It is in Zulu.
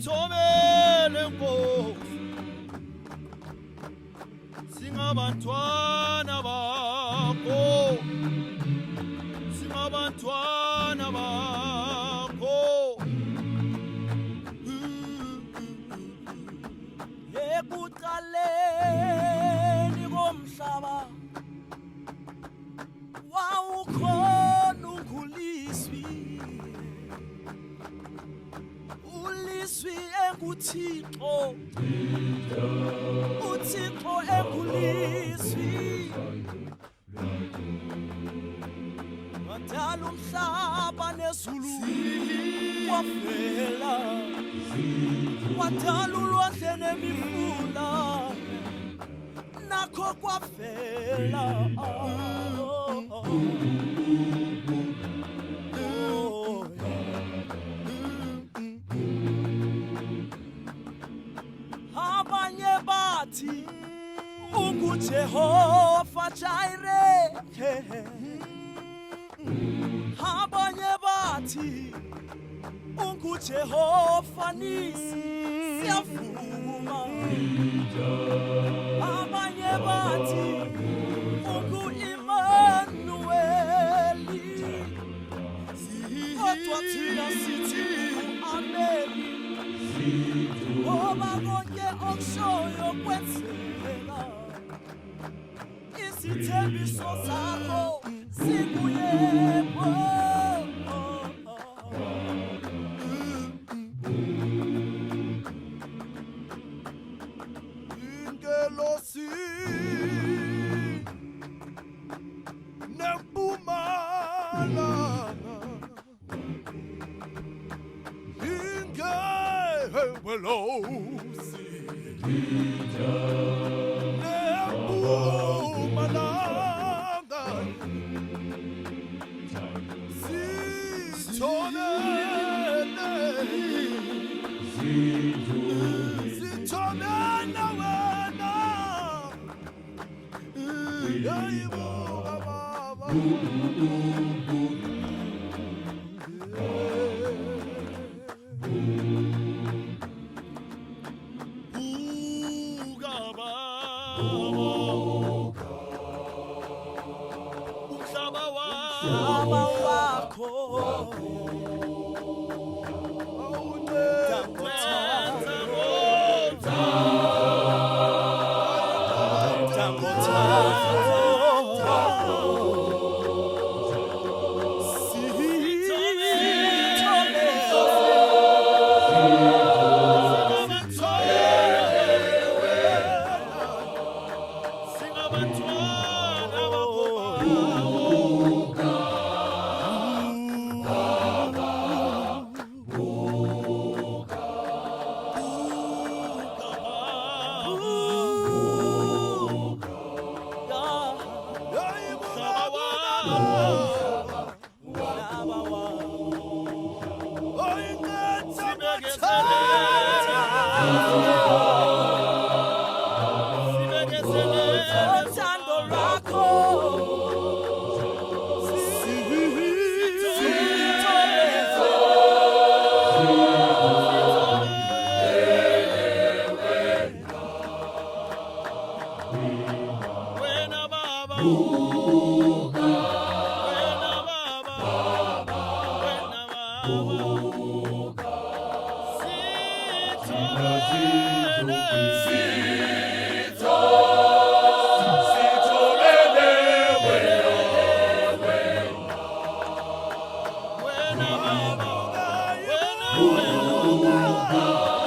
Sithobele Nkosi, singabantwana bakho, singabantwana bakho. Ekuqaleni komhlaba wawukhona unguLizwi, uLizwi enguThixo, uThixo enguLizwi. Wadala umhlaba nezulu kwavela, wadala ulwandle nemifula nakho kwavela. Abanye bathi unguJehova Jireh, abanye bathi unguJehova Nisi, siyavuma. Abanye bathi ungu-Immanueli, kodwa thina sithi ameni, ngoba konke okushoyo kwenzeka. Isithembiso sakho sikuyebo. Ingelosi nempumalanga, ingelosi nempumalanga, sitholene, sitholene wena, yayibuka baba. Buka baba, umhlaba Umhlaba wakho. Singabantwana bakho baba. Buka baba, umhlaba wakho. Sibekezele, Uthando lwakho. Wena baba, wena baba, wena baba, sithobele, wena baba, wena, wena.